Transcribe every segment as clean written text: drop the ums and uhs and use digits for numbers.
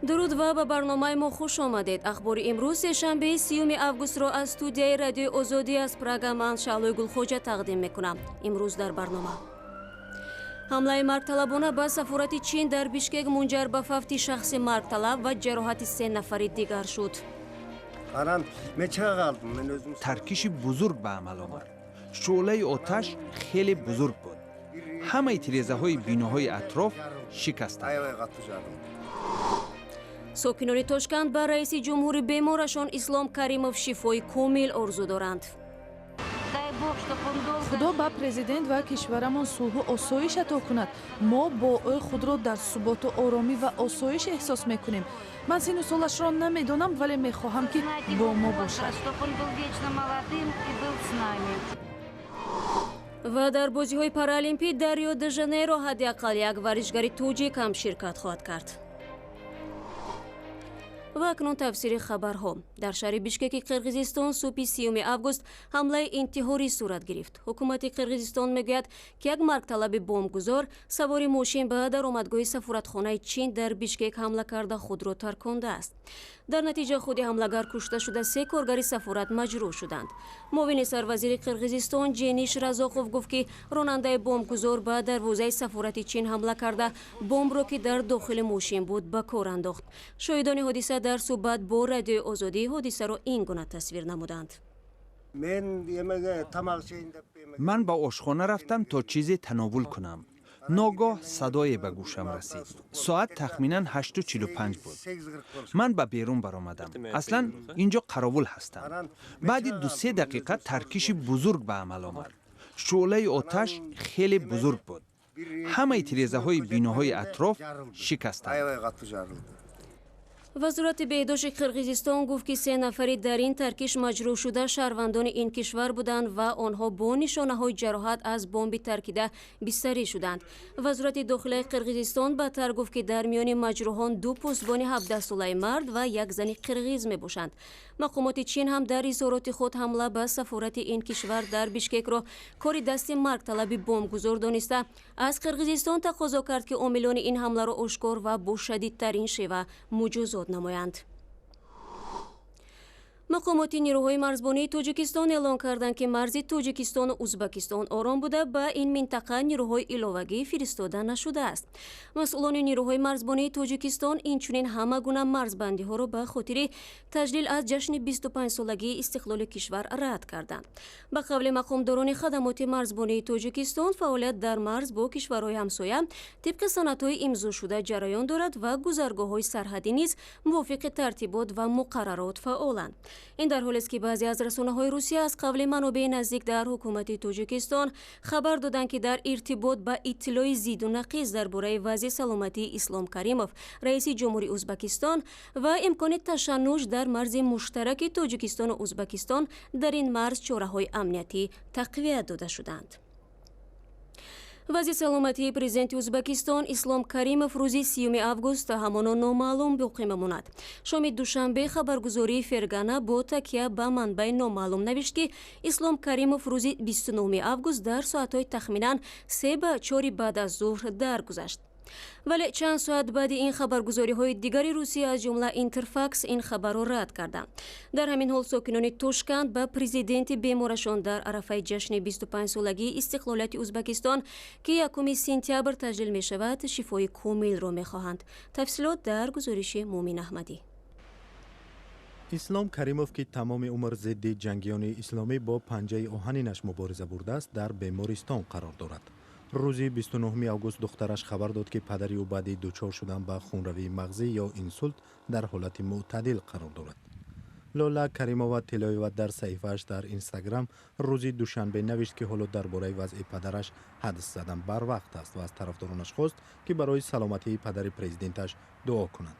Дуруд ва ба барномаи мо хуш омадед. Ахбори имрӯз, сешанбеи 30-уми августро, аз студияи Радиои Озодӣ аз Прага ман, Шаълои Гулхоҷа, тақдим мекунам. Имрӯз дар барнома: ҳамлаи маргталабона ба сафорати Чин дар Бишкек мунҷар ба фавти шахси маргталаб ва ҷароҳати се нафари дигар шуд. Анан мен чыга калдым, мен өзүм. Таркиши бузург ба амал омад. Шӯълаи оташ хеле бузург буд. Ҳамаи тирезаҳои биноҳои атроф шикастанд. Аябай катуу жарылды. Сокинони Тошканд ба раиси ҷумҳури беморашон Ислом Каримов шифои комил орзу доранд. Худо ба президент ва кишварамон сулҳу осоиш ато кунад. Мо бо ӯ худро дар суботу оромӣ ва осоиш эҳсос мекунем. Ман сину солашро намедонам, вале мехоҳам, ки бо мо бошад. Чтоб он был вечно молодым и был с нами. Ва дар бозиҳои паралимпӣ дар Рио де Жанейро ҳадди ақал як варзишгари тоҷик ҳам ширкат хоҳад кард. Ва акнун тафсири хабарҳо. Дар шаҳри Бишкеки Қирғизистон субҳи 30-уми август ҳамлаи интиҳорӣ сурат гирифт. Ҳукумати Қирғизистон мегӯяд, ки як маргталаби бомбгузор савори мошин ба даромадгоҳи сафоратхонаи Чин дар Бишкек ҳамла карда, худро таркондааст. Дар натиҷа худи ҳамлагар кушта шуда, се коргари сафорат маҷрӯҳ шуданд. Муовини сарвазири Қирғизистон Жениш Разоқов гуфт, ки ронандаи бомбгузор ба дарвозаи сафорати Чин ҳамла карда, бомбро, ки дар дохили мошин буд, ба кор андохт. Шоҳидони ҳодиса дар суҳбат бо Радиои Озодӣ ҳодисаро ин гуна тасвир намуданд. Мен эмеге тамак ичейин деп эме. Ман ба ошхона рафтам, то чизе тановул кунам. Ногоҳ садое ба гӯшам расид. Соат тахминан 8:45 буд. 8:40 болуш. Ман ба берун баромадам. Аслан ин ҷо қаровул ҳастам. Баъди 2-се дақиқа таркиши бузург ба амал омад. Шӯълаи оташ хеле бузург буд. Ҳамаи тирезаҳои биноҳои атроф шикастанд. Аябай катуу жарылды. Вазорати беҳдошти Қирғизистон гуфт, ки се нафари дар ин таркиш маҷрӯҳ шуда шаҳрвандони ин кишвар буданд ва онҳо бо нишонаҳои ҷароҳат аз бомби таркида бистарӣ шуданд. Вазорати дохилаи Қирғизистон баъдтар гуфт, ки дар миёни маҷрӯҳон ду посбони 17-солаи мард ва як зани қирғиз мебошанд. Мақомоти Чин ҳам дар изҳороти худ ҳамла ба сафорати ин кишвар дар Бишкекро кори дасти маргталаби бомбгузор дониста, аз Қирғизистон тақозо кард, ки омилони ин ҳамларо ошкор ва бо шадидтарин шева муҷозот намоянд. Мақомоти нирӯҳои марзбонии Тоҷикистон эълон карданд, ки марзи Тоҷикистону Узбакистон ором буда, ба ин минтақа нирӯҳои иловагӣ фиристода нашудааст. Масъулони нирӯҳои марзбонии Тоҷикистон инчунин ҳама гуна марзбандиҳоро ба хотири таҷлил аз ҷашни 25-солагии истиқлоли кишвар рад карданд. Ба қавли мақомдорони хадамоти марзбонии Тоҷикистон, фаъолият дар марз бо кишварҳои ҳамсоя тибқи санадҳои имзошуда ҷараён дорад ва гузаргоҳҳои сарҳадӣ низ мувофиқи тартибот ва муқаррарот фаъоланд. Ин дар ҳолест, ки баъзе аз расонаҳои Русия аз қавли манобеи наздик дар ҳукумати Тоҷикистон хабар доданд, ки дар иртибот ба иттилои зиду нақиз дар бораи вазъи саломатии Ислом Каримов, раиси ҷумҳури Узбакистон, ва имкони ташаннуҷ дар марзи муштараки Тоҷикистону Узбакистон, дар ин марз чораҳои амниятӣ тақвият дода шуданд. Вазъи саломатии президенти Узбекистон Ислом Каримов рӯзи 30-уми август ҳамоно номаълум боқӣ мемонад. Шоми душанбе хабаргузории Фергана бо такя ба манбаи номаълум навишт, ки Ислом Каримов рӯзи 29 август дар соатҳои тахминан 3 ба 4 баъд аз зуҳр даргузашт. Вале чанд соат баъди ин хабаргузориҳои дигари Русия, аз ҷумла Интерфакс, ин хабарро рад карданд. Дар ҳамин ҳол сокинони Тошканд ба президенти беморашон дар арафаи ҷашни 25-солагии истиқлолияти Узбекистон, ки 1 сентябр таҷлил мешавад, шифои комилро мехоҳанд. Тафсилот дар гузориши Муъмин Аҳмадӣ. Ислом Каримов, ки тамоми умр зидди ҷангиёни исломӣ бо панҷаи оҳанинаш мубориза бурдааст, дар бемористон қарор дорад. Рӯзи 29 август духтараш хабар дод, ки падари ӯ баъди дучор шудан ба хунравии мағзӣ ё инсулт дар ҳолати мӯътадил қарор дорад. Лола Каримова Тилоева дар саҳифааш дар Инстаграм рӯзи душанбе навишт, ки ҳоло дар бораи вазъи падараш ҳадс задан барвақт аст, ва аз тарафдоронаш хост, ки барои саломатии падари президенташ дуо кунанд.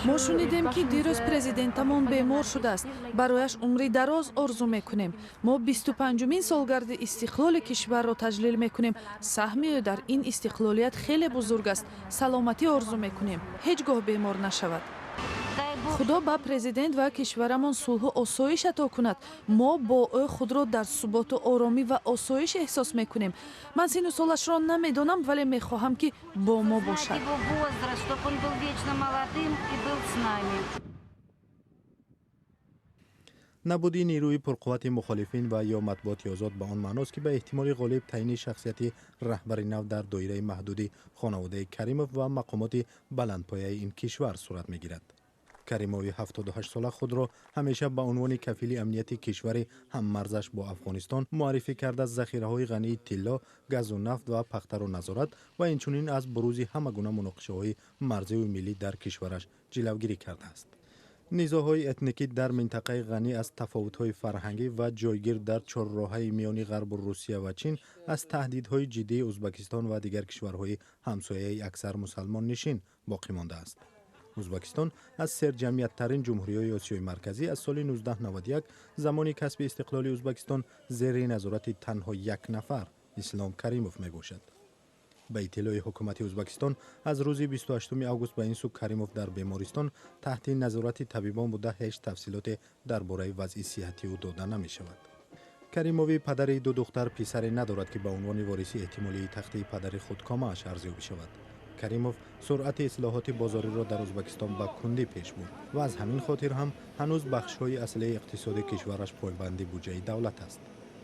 Мо шунидем, ки дирӯз президентамон бемор шудааст. Барояш умри дароз орзу мекунем. Мо 25-умин солгарди истиқлоли кишварро таҷлил мекунем. Саҳми ӯ дар ин истиқлолият хеле бузург аст. Саломатӣ орзу мекунем, ҳеҷ гоҳ бемор нашавад. Худо ба президент ва кишварамон сулҳу осоиш ато кунад. Мо бо ӯ худро дар суботу оромӣ ва осоиш эҳсос мекунем. Ман синну солашро намедонам, вале мехоҳам, ки бо мо бошад. Его возраст, чтоб он был вечно молодым и был с нами. Набуди нерӯи пурқуввати мухолифин ва ё матбуоти озод ба он маъност, ки ба эҳтимоли ғолиб таъйини шахсияти раҳбари нав дар доираи маҳдуди хонаводаи Каримов ва мақомоти баландпояи ин кишвар сурат мегирад. Каримови 78сола худро ҳамеша ба унвони кафили амнияти кишвари ҳаммарзаш бо Афғонистон муаррифӣ карда, захираҳои ғании тилло, газу нафт ва пахтаро назорат ва инчунин аз бурӯзи ҳама гуна муноқишаҳои марзиву миллӣ дар кишвараш ҷилавгирӣ кардааст. Низоъҳои этникӣ дар минтақаи ғанӣ аз тафовутҳои фарҳангӣ ва ҷойгир дар чорроҳаи миёни Ғарбу Русия ва Чин аз таҳдидҳои ҷиддии Ӯзбекистон ва дигар кишварҳои ҳамсояи аксар мусалмоннишин боқӣ мондааст. Ӯзбекистон аз серҷамъияттарин ҷумҳуриҳои Осиёи Марказӣ аз соли 1991, замони касби истиқлоли Ӯзбекистон, зери назорати танҳо як нафар, Ислом Каримов, мебошад. Ба иттилои ҳукумати Ӯзбекистон, аз рӯзи 28 август ба ин сӯ Каримов дар бемористон таҳти назорати табибон буда, ҳеҷ тафсилоте дар бораи вазъи сиҳати ӯ дода намешавад. Каримови падари ду духтар писаре надорад, ки ба унвони вориси эҳтимолии тахти падари худкомааш арзёбӣ шавад. Каримов суръати ислоҳоти бозориро дар Ӯзбекистон ба кундӣ пеш бурд ва аз ҳамин хотир ҳам ҳанӯз бахшҳои аслии иқтисоди кишвараш пойбанди буҷаи давлат аст.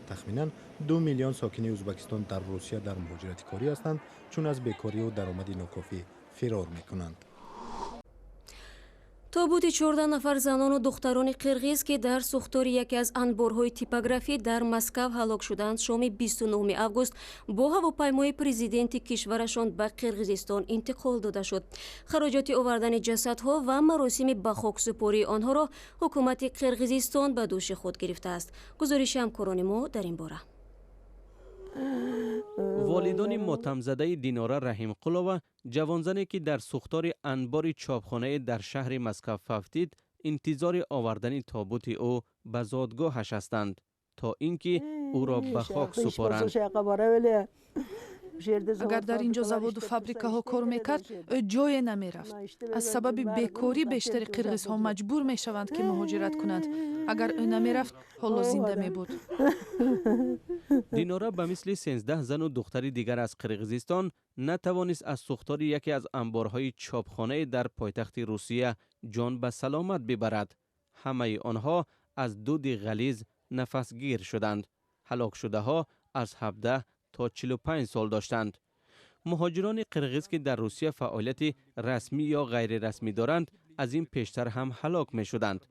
Тахминан 2 миллион сокини Ӯзбекистон дар Русия дар муҳоҷирати корӣ ҳастанд, чун аз бекориву даромади нокофӣ фирор мекунанд. Тобути 14 нафар занону духтарони қирғиз, ки дар сӯхтори яке аз анборҳои типографӣ дар Москав ҳалок шуданд, шоми 29 август бо ҳавопаймои президенти кишварашон ба Қирғизистон интиқол дода шуд. Хароҷоти овардани ҷасадҳо ва маросими ба хоксупории онҳоро ҳукумати Қирғизистон ба дӯши худ гирифтааст. Гузориши ҳамкорони мо дар ин бора. Волидони мотамзадаи Динора Раҳимқулова, ҷавонзане ки дар сӯхтори анбори чопхонае дар шаҳри Москав фавтид, интизори овардани тобути ӯ ба зодгоҳаш ҳастанд, то ин ки ӯро ба хок супоранд. Агар дар ин ҷо заводу фабрикаҳо кор мекард, ӯ ҷое намерафт. Аз сабаби бекорӣ бештари қирғизҳо маҷбур мешаванд, ки муҳоҷират кунанд. Агар ӯ намерафт, ҳоло зинда мебуд. Динора ба мисли 13 зану духтари дигар аз Қирғизистон натавонист аз сӯхтори яке аз анборҳои чопхонае дар пойтахти Русия ҷон ба саломат бибарад. Ҳамаи онҳо аз дуди ғализ нафасгир шуданд. Ҳалокшудаҳо аз 17 то 45 сол доштанд. Муҳоҷирони қирғиз, ки дар Русия фаъолияти расмӣ ё ғайрирасмӣ доранд, аз ин пештар ҳам ҳалок мешуданд.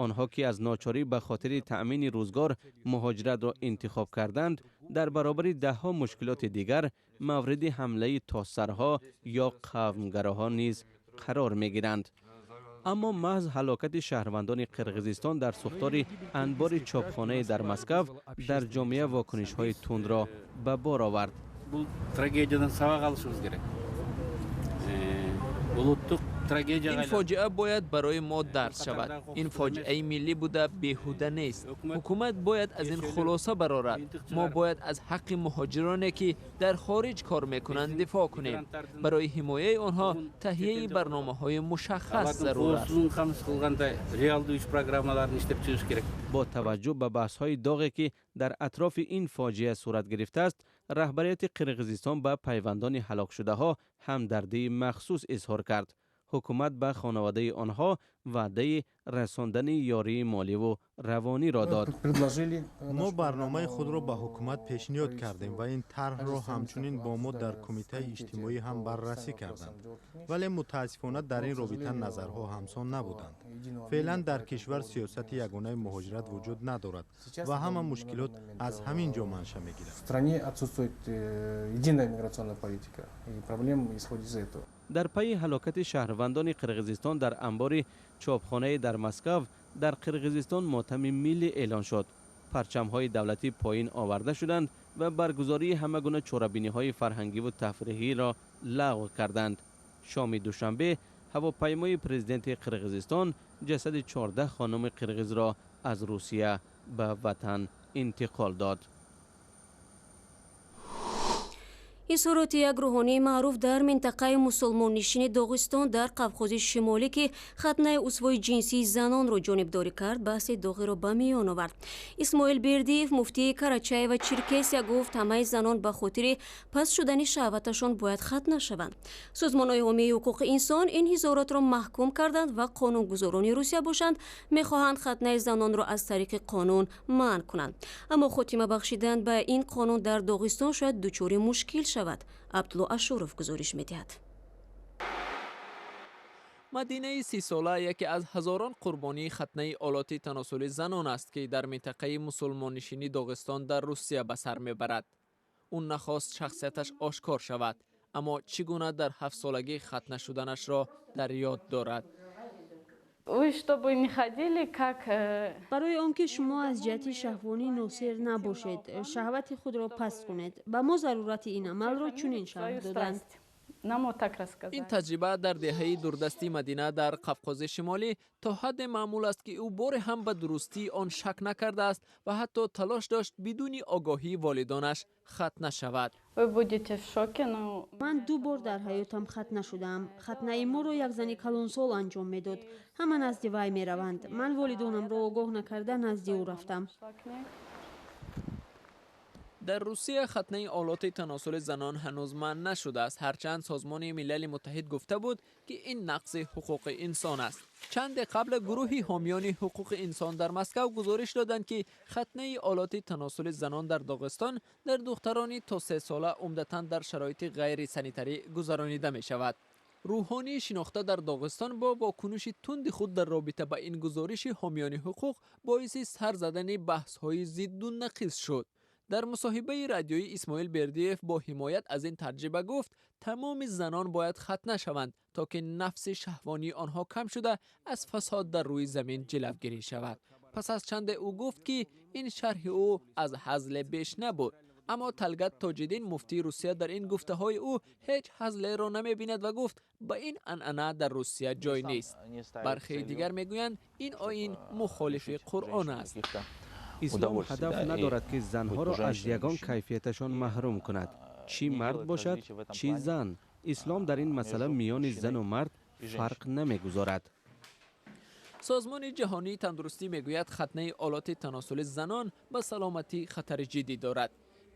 Онҳо, ки аз ночорӣ ба хотири таъмини рӯзгор муҳоҷиратро интихоб карданд, дар баробари даҳҳо мушкилоти дигар мавриди ҳамлаи тоссарҳо ё қавмгароҳо низ қарор мегиранд. Аммо маҳз ҳалокати шаҳрвандони Қирғизистон дар сӯхтори анбори чопхонае дар Москав дар ҷомеа вокунишҳои тундро ба бор овард. Бул трагедиядан сабак алышыбыз керек. Улуттук Ин фоҷиа бояд барои мо дарс шавад. Ин фоҷиаи миллӣ буда, беҳуда нест. Ҳукумат бояд аз ин хулоса барорад. Мо бояд аз ҳаққи муҳоҷироне, ки дар хориҷ кор мекунанд, дифоъ кунем. Барои ҳимояи онҳо таҳияи барномаҳои мушаххас зарур аст. Камсыз кылгандай реалдуу иш программаларын иштеп чыгыш керек. Бо таваҷҷӯҳ ба баҳсҳои доғе, ки дар атрофи ин фоҷиа сурат гирифтааст, раҳбарияти Қирғизистон ба пайвандони ҳалокшудаҳо ҳамдардии махсус изҳор кард. Ҳукумат ба хонаводаи онҳо ваъдаи расондани ёрии моливу равониро дод. Мо барномаи худро ба ҳукумат пешниҳод кардем ва ин тарҳро ҳамчунин бо мо дар Кумитаи иҷтимоӣ ҳам баррасӣ карданд, вале мутаассифона дар ин робита назарҳо ҳамсон набуданд. Феълан дар кишвар сиёсати ягонаи муҳоҷират вуҷуд надорад ва ҳама мушкилот аз ҳамин ҷо манша мегирад. В стране отсутствует единая миграционная политика, и проблемы исходят из этого. Дар пайи ҳалокати шаҳрвандони Қирғизистон дар анбори чопхонае дар Москав, дар Қирғизистон мотами миллӣ эълон шуд. Парчамҳои давлатӣ поин оварда шуданд ва баргузории ҳама гуна чорабиниҳои фарҳангиву тафриҳиро лағв карданд. Шоми душанбе ҳавопаймои президенти Қирғизистон ҷасади 14 хонуми қирғизро аз Русия ба ватан интиқол дод. Изҳороти як рӯҳонии маъруф дар минтақаи мусулмоннишини Доғистон дар Қавқози Шимолӣ, ки хатнаи узвҳои ҷинсии занонро ҷонибдорӣ кард, баҳси доғиро ба миён овард. Исмоил Бердиев, муфтии Карачаева Черкесия, гуфт, ҳамаи занон ба хотири паст шудани шаҳваташон бояд хатна шаванд. Созмонҳои ҳомии ҳуқуқи инсон ин изҳоротро маҳкум карданд ва қонунгузорони Русия бошанд, мехоҳанд хатнаи занонро аз тариқи қонун манъ кунанд. Аммо хотима бахшидан ба ин қонун дар Доғистон шояд дучори мушкил шавад. Абдулло Ашуров гузориш медиҳад. Мадинаи 30-сола яке аз ҳазорон қурбонии хатнаи олоти таносули занон аст, ки дар минтақаи мусулмоннишини Доғистон дар Русия ба сар мебарад. Ӯ нахост шахсияташ ошкор шавад, аммо чӣ гуна дар 7-солагӣ хатна шуданашро дар ёд дорад. Вы чтобы не ходили как Барои он ки шумо аз ҷиҳати шаҳвонӣ носер набошед, шаҳвати худро паст кунед. Ба мо зарурати ин амалро чунин шарҳ доданд. Нам вот так рассказали. Ин таҷриба дар деҳаи дурдасти Мадина дар Қавқози Шимолӣ то ҳадде маъмул аст, ки ӯ боре ҳам ба дурустии он шак накардааст ва ҳатто талош дошт бидуни огоҳии волидонаш хатна шавад. Вы будете в шоке, но Ман ду бор дар ҳаётам хатна шудаам. Хатнаи моро як зани калонсол анҷом медод. Ҳама назди вай мераванд. Ман волидонамро огоҳ накарда назди ӯ рафтам. Дар Русия хатнаи олоти таносули занон ҳанӯз манъ нашудааст, ҳарчанд Созмони Милали Муттаҳид гуфта буд, ки ин нақзи ҳуқуқи инсон аст. Чанде қабл гурӯҳи ҳомиёни ҳуқуқи инсон дар Москав гузориш доданд, ки хатнаи олоти таносули занон дар Доғистон дар духтарони то 3-сола умдатан дар шароити ғайрисанитарӣ гузаронида мешавад. Рӯҳонии шинохта дар Доғистон бо вокуниши тунди худ дар робита ба ин гузориши ҳомиёни ҳуқуқ боиси сар задани баҳсҳои зидду нақиз шуд. Дар мусоҳибаи радиоӣ Исмоил Бердиев бо ҳимоят аз ин таҷриба гуфт, тамоми занон бояд хатна шаванд, то ки нафси шаҳвонии онҳо кам шуда, аз фасод дар рӯи замин ҷилавгирӣ шавад. Пас аз чанде ӯ гуфт, ки ин шарҳи ӯ аз ҳазле беш набуд. Аммо Талгат Тоҷиддин, муфтии Русия, дар ин гуфтаҳои ӯ ҳеҷ ҳазлеро намебинад ва гуфт, ба ин анъана дар Русия ҷой нест. Бархеи дигар мегӯянд, ин оин мухолифи Қуръон аст. Ислом ҳадаф надорад, ки занҳоро аз ягон кайфияташон маҳрум кунад, чӣ мард бошад, чӣ зан. Ислом дар ин масъала миёни зану мард фарқ намегузорад. Созмони Ҷаҳонии Тандурустӣ мегӯяд, хатнаи олоти таносули занон ба саломатӣ хатари ҷиддӣ дорад.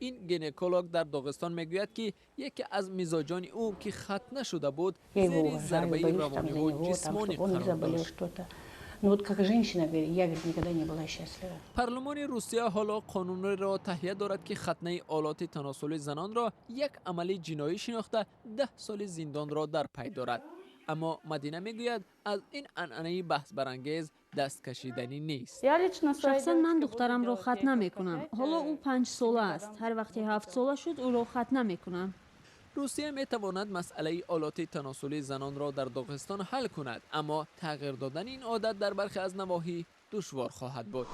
Ин гинеколог дар Доғистон мегӯяд, ки яке аз мизоҷони ӯ, ки хатна шуда буд, зери зарбаи равониву ҷисмонӣ қарор дошт. Ну вот как женщина, я, говорит, никогда не была счастлива. Парлумони Русия ҳоло қонунеро таҳия дорад, ки хатнаи олоти таносули занонро як амали ҷиноӣ шинохта, 10 соли зиндонро дар пай дорад. Аммо Мадина мегӯяд, аз ин анъанаи баҳсбарангез дасткашиданӣ нест. Шахсан ман духтарамро хатна мекунам. Ҳоло ӯ 5-сола аст. Ҳар вақте 7-сола шуд, ӯро хатна мекунам. Русия метавонад масъалаи олоти таносулии занонро дар Доғистон ҳал кунад, аммо тағйир додани ин одат дар бархе аз навоҳӣ душвор хоҳад буд.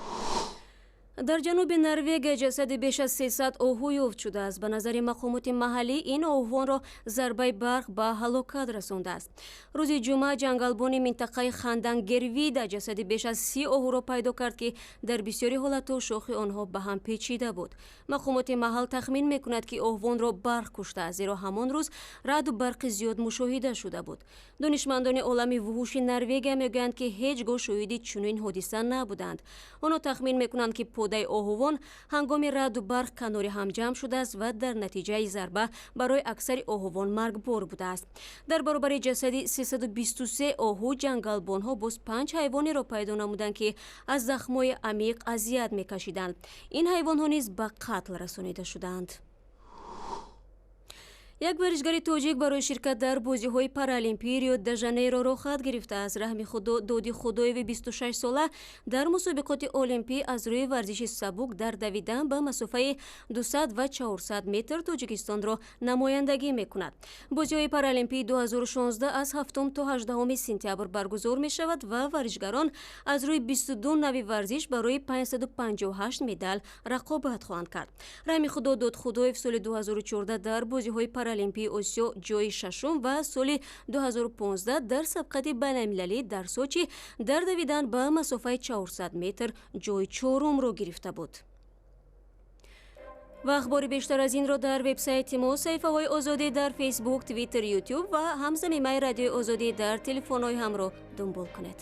Дар ҷануби Норвегия ҷасади беш аз 300 оҳу ёфт шудааст. Ба назари мақомоти маҳаллӣ, ин оҳувонро зарбаи барқ ба ҳалокат расондааст. Рӯзи ҷумъа ҷангалбони минтақаи Хардангервида ҷасади беш аз 30 оҳуро пайдо кард, ки дар бисёри ҳолатҳо шохи онҳо ба ҳам печида буд. Мақомоти маҳал тахмин мекунад, ки оҳувонро барқ куштааст, зеро ҳамон рӯз раъду барқи зиёд мушоҳида шуда буд. Донишмандони олами вуҳуши Норвегия мегӯянд, ки ҳеҷ гоҳ шоҳиди чунин ҳодиса набуданд. Онҳо тахмин мекунанд, ки подаи оҳувон ҳангоми раъду барқ канори ҳам ҷамъ шудааст ва дар натиҷаи зарба барои аксари оҳувон маргбор будааст. Дар баробари ҷасади 323 оҳу ҷангалбонҳо боз панҷ ҳайвонеро пайдо намуданд, ки аз захмҳои амиқ азият мекашиданд. Ин ҳайвонҳо низ ба қатл расонида шуданд. Як варзишгари тоҷик барои ширкат дар бозиҳои паралимпии Рио де Жанейро роҳхат гирифтааст. Раҳми Худо Доди Худоеви 26-сола дар мусобиқоти олимпӣ аз рӯи варзиши сабук дар давидан ба масофаи 200 ва 400 метр Тоҷикистонро намояндагӣ мекунад. Бозиҳои паралимпии 2016 аз 7 то 18 сентябр баргузор мешавад ва варзишгарон аз рӯи 22 нави варзиш барои 558 медал рақобат хоҳанд кард. Раҳми Худо Додхудоев соли 2014 дар бозиҳои паралимпии Осиё ҷои шашум ва соли 2015 дар сабқати байналмилалӣ дар Сочи дар давидан ба масофаи 400 метр ҷои чорумро гирифта буд. Ва ахбори бештар аз инро дар вебсайти мо, саҳифаҳои Озодӣ дар Фейсбук, Твиттер, Ютуб ва ҳам замимаи Радиои Озодӣ дар телефонҳои ҳамроҳ дунбол кунед.